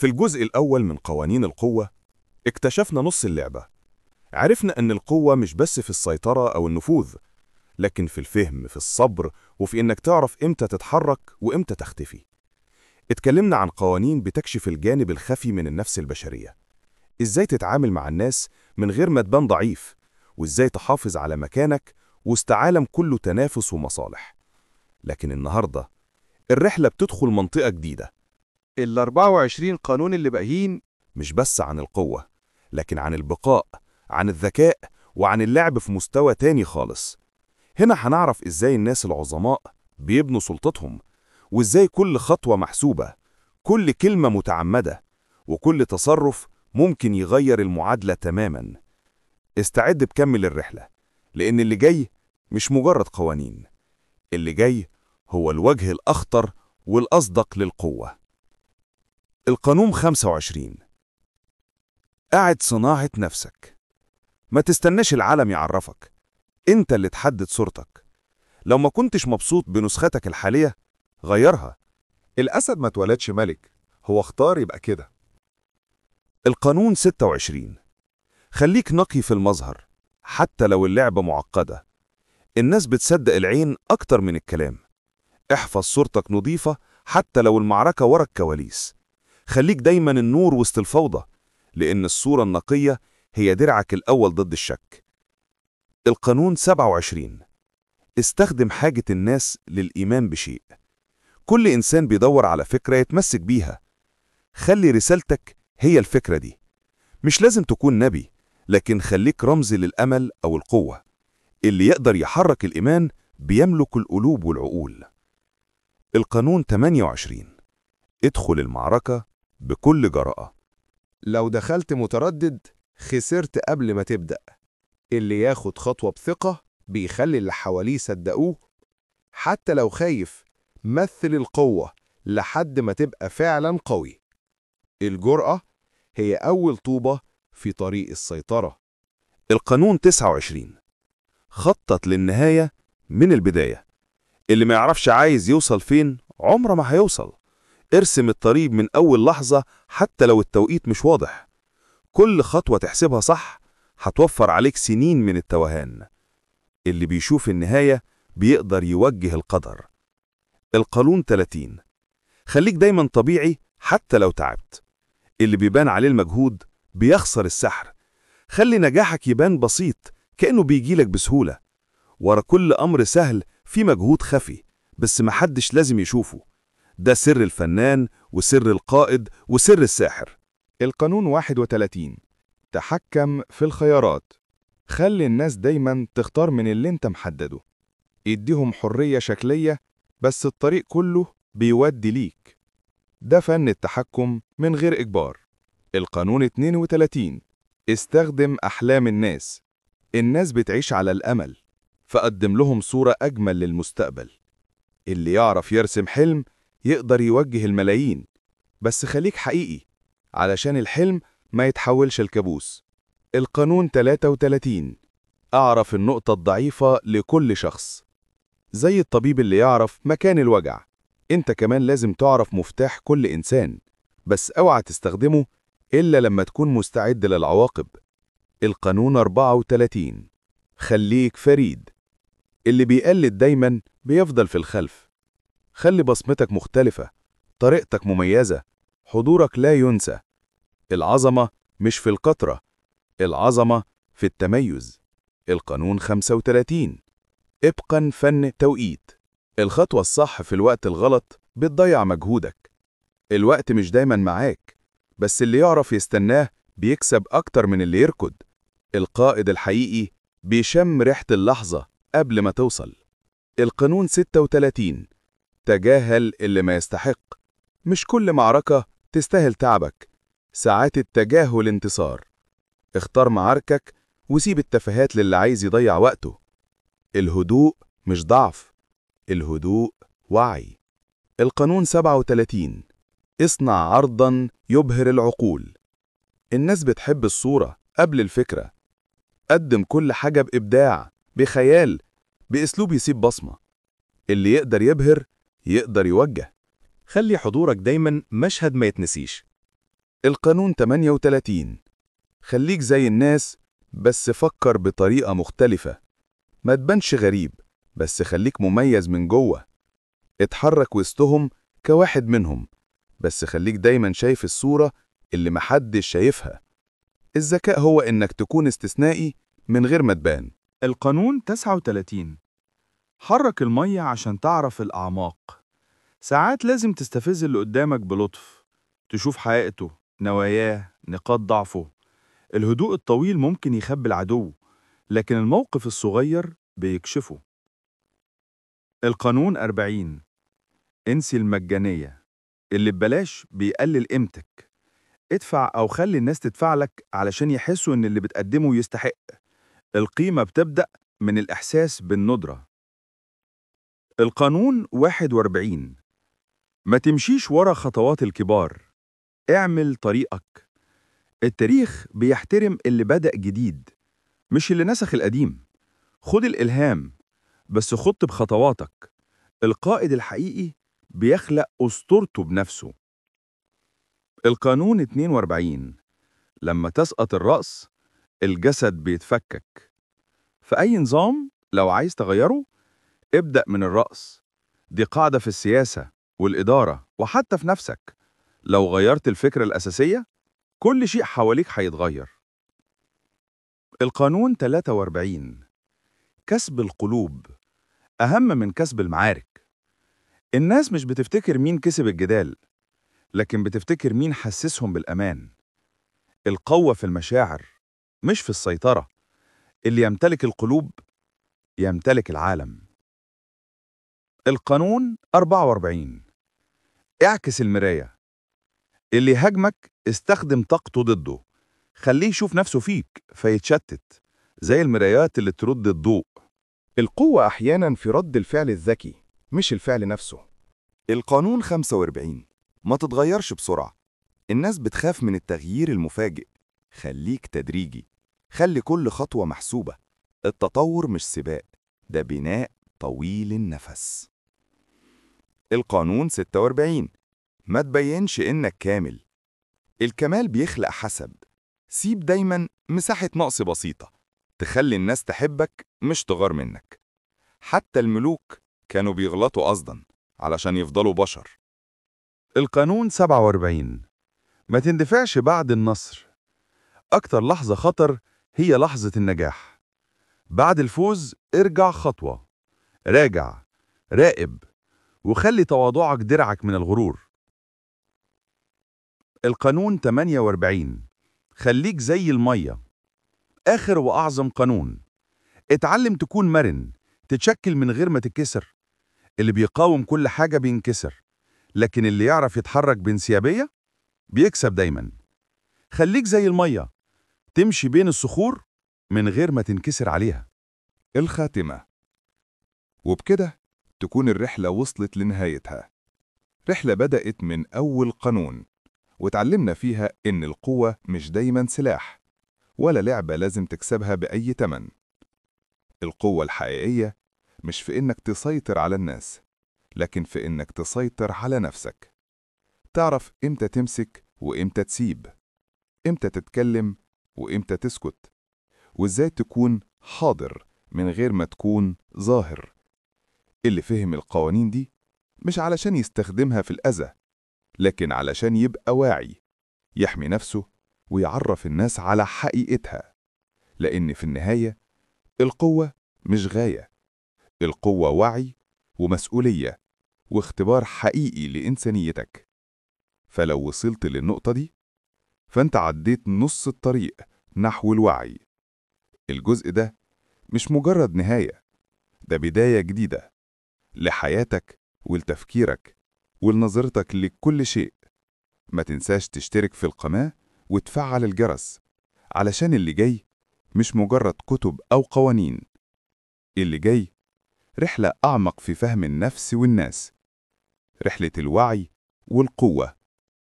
في الجزء الأول من قوانين القوة اكتشفنا نص اللعبة. عرفنا أن القوة مش بس في السيطرة أو النفوذ، لكن في الفهم، في الصبر، وفي إنك تعرف إمتى تتحرك وإمتى تختفي. اتكلمنا عن قوانين بتكشف الجانب الخفي من النفس البشرية، إزاي تتعامل مع الناس من غير ما تبان ضعيف، وإزاي تحافظ على مكانك وسط عالم كله تنافس ومصالح. لكن النهاردة الرحلة بتدخل منطقة جديدة. ال 24 قانون اللي باقيين مش بس عن القوة، لكن عن البقاء، عن الذكاء، وعن اللعب في مستوى تاني خالص. هنا هنعرف إزاي الناس العظماء بيبنوا سلطتهم، وإزاي كل خطوة محسوبة، كل كلمة متعمدة، وكل تصرف ممكن يغير المعادلة تماما. استعد بكمل الرحلة، لأن اللي جاي مش مجرد قوانين، اللي جاي هو الوجه الأخطر والأصدق للقوة. القانون 25: أعد صناعة نفسك. ما تستناش العالم يعرفك، انت اللي تحدد صورتك. لو ما كنتش مبسوط بنسختك الحالية غيرها. الأسد ما اتولدش ملك، هو اختار يبقى كده. القانون 26: خليك نقي في المظهر حتى لو اللعبة معقدة. الناس بتصدق العين أكتر من الكلام. احفظ صورتك نظيفة حتى لو المعركة ورا الكواليس. خليك دايما النور وسط الفوضى، لأن الصورة النقية هي درعك الأول ضد الشك. القانون 27: استخدم حاجة الناس للإيمان بشيء. كل إنسان بيدور على فكرة يتمسك بيها. خلي رسالتك هي الفكرة دي. مش لازم تكون نبي، لكن خليك رمز للأمل أو القوة. اللي يقدر يحرك الإيمان بيملك القلوب والعقول. القانون 28: ادخل المعركة بكل جراءة. لو دخلت متردد خسرت قبل ما تبدأ. اللي ياخد خطوة بثقة بيخلي اللي حواليه يصدقوه. حتى لو خايف مثل القوة لحد ما تبقى فعلا قوي. الجرأة هي أول طوبة في طريق السيطرة. القانون 29: خطط للنهاية من البداية. اللي ما يعرفش عايز يوصل فين عمره ما هيوصل. ارسم الطريق من أول لحظة حتى لو التوقيت مش واضح. كل خطوة تحسبها صح هتوفر عليك سنين من التوهان. اللي بيشوف النهاية بيقدر يوجه القدر. القانون 30: خليك دايما طبيعي حتى لو تعبت. اللي بيبان عليه المجهود بيخسر السحر. خلي نجاحك يبان بسيط، كأنه بيجيلك بسهولة. ورا كل أمر سهل في مجهود خفي، بس محدش لازم يشوفه. ده سر الفنان وسر القائد وسر الساحر. القانون 31: تحكم في الخيارات. خلي الناس دايما تختار من اللي انت محدده. اديهم حرية شكلية، بس الطريق كله بيودي ليك. ده فن التحكم من غير إجبار. القانون 32: استخدم أحلام الناس. الناس بتعيش على الأمل، فقدم لهم صورة أجمل للمستقبل. اللي يعرف يرسم حلم يقدر يوجه الملايين، بس خليك حقيقي علشان الحلم ما يتحولش لكابوس. القانون 33: أعرف النقطة الضعيفة لكل شخص. زي الطبيب اللي يعرف مكان الوجع، انت كمان لازم تعرف مفتاح كل إنسان، بس اوعى تستخدمه إلا لما تكون مستعد للعواقب. القانون 34: خليك فريد. اللي بيقلد دايما بيفضل في الخلف. خلي بصمتك مختلفة، طريقتك مميزة، حضورك لا ينسى. العظمة مش في القطرة، العظمة في التميز. القانون 35: ابقا فن توقيت. الخطوة الصح في الوقت الغلط بتضيع مجهودك. الوقت مش دايما معاك، بس اللي يعرف يستناه بيكسب أكتر من اللي يركض. القائد الحقيقي بيشم ريحة اللحظة قبل ما توصل. القانون 36: تجاهل اللي ما يستحق. مش كل معركة تستاهل تعبك، ساعات التجاهل انتصار. اختار معاركك وسيب التفاهات للي عايز يضيع وقته. الهدوء مش ضعف، الهدوء وعي. القانون 37: اصنع عرضا يبهر العقول. الناس بتحب الصورة قبل الفكرة. قدم كل حاجة بإبداع، بخيال، بأسلوب يسيب بصمة. اللي يقدر يبهر يقدر يوجه. خلي حضورك دايما مشهد ما يتنسيش. القانون 38: خليك زي الناس بس فكر بطريقة مختلفة. ما تبانش غريب، بس خليك مميز من جوه. اتحرك وسطهم كواحد منهم، بس خليك دايما شايف الصورة اللي محدش شايفها. الذكاء هو إنك تكون استثنائي من غير ما تبان. القانون 39: حرك المية عشان تعرف الأعماق. ساعات لازم تستفز اللي قدامك بلطف، تشوف حقيقته، نواياه، نقاط ضعفه. الهدوء الطويل ممكن يخبي العدو، لكن الموقف الصغير بيكشفه. القانون 40: انسي المجانية. اللي ببلاش بيقلل قيمتك. ادفع أو خلي الناس تدفع لك علشان يحسوا إن اللي بتقدمه يستحق. القيمة بتبدأ من الإحساس بالندرة. القانون 41: ما تمشيش ورا خطوات الكبار، اعمل طريقك. التاريخ بيحترم اللي بدأ جديد، مش اللي نسخ القديم. خد الإلهام، بس خط بخطواتك. القائد الحقيقي بيخلق أسطورته بنفسه. القانون 42: لما تسقط الرأس، الجسد بيتفكك. في أي نظام لو عايز تغيره، ابدأ من الرأس. دي قاعدة في السياسة والإدارة وحتى في نفسك. لو غيرت الفكرة الأساسية، كل شيء حواليك هيتغير. القانون 43: كسب القلوب أهم من كسب المعارك. الناس مش بتفتكر مين كسب الجدال، لكن بتفتكر مين حسسهم بالأمان. القوة في المشاعر مش في السيطرة. اللي يمتلك القلوب يمتلك العالم. القانون 44: اعكس المراية. اللي هاجمك استخدم طاقته ضده، خليه يشوف نفسه فيك فيتشتت، زي المرايات اللي ترد الضوء. القوة أحياناً في رد الفعل الذكي، مش الفعل نفسه. القانون 45: ما تتغيرش بسرعة. الناس بتخاف من التغيير المفاجئ. خليك تدريجي، خلي كل خطوة محسوبة. التطور مش سباق، ده بناء طويل النفس. القانون 46: ما تبينش إنك كامل. الكمال بيخلق حسد. سيب دايما مساحة نقص بسيطة تخلي الناس تحبك مش تغار منك. حتى الملوك كانوا بيغلطوا قصدا علشان يفضلوا بشر. القانون 47: ما تندفعش بعد النصر. أكتر لحظة خطر هي لحظة النجاح. بعد الفوز ارجع خطوة، راجع، راقب، وخلي تواضعك درعك من الغرور. القانون 48: خليك زي المية. آخر وأعظم قانون: اتعلم تكون مرن، تتشكل من غير ما تتكسر. اللي بيقاوم كل حاجة بينكسر، لكن اللي يعرف يتحرك بانسيابية بيكسب دايما. خليك زي المية، تمشي بين الصخور من غير ما تنكسر عليها. الخاتمة. وبكده تكون الرحلة وصلت لنهايتها. رحلة بدأت من أول قانون، وتعلمنا فيها إن القوة مش دايما سلاح، ولا لعبة لازم تكسبها بأي تمن. القوة الحقيقية مش في إنك تسيطر على الناس، لكن في إنك تسيطر على نفسك. تعرف إمتى تمسك وإمتى تسيب، إمتى تتكلم وإمتى تسكت، وإزاي تكون حاضر من غير ما تكون ظاهر. اللي فهم القوانين دي مش علشان يستخدمها في الأذى، لكن علشان يبقى واعي، يحمي نفسه ويعرف الناس على حقيقتها. لأن في النهاية القوة مش غاية، القوة وعي ومسؤولية واختبار حقيقي لإنسانيتك. فلو وصلت للنقطة دي فأنت عديت نص الطريق نحو الوعي. الجزء ده مش مجرد نهاية، ده بداية جديدة لحياتك ولتفكيرك ولنظرتك لكل شيء. ما تنساش تشترك في القناة وتفعل الجرس، علشان اللي جاي مش مجرد كتب أو قوانين، اللي جاي رحلة أعمق في فهم النفس والناس، رحلة الوعي والقوة.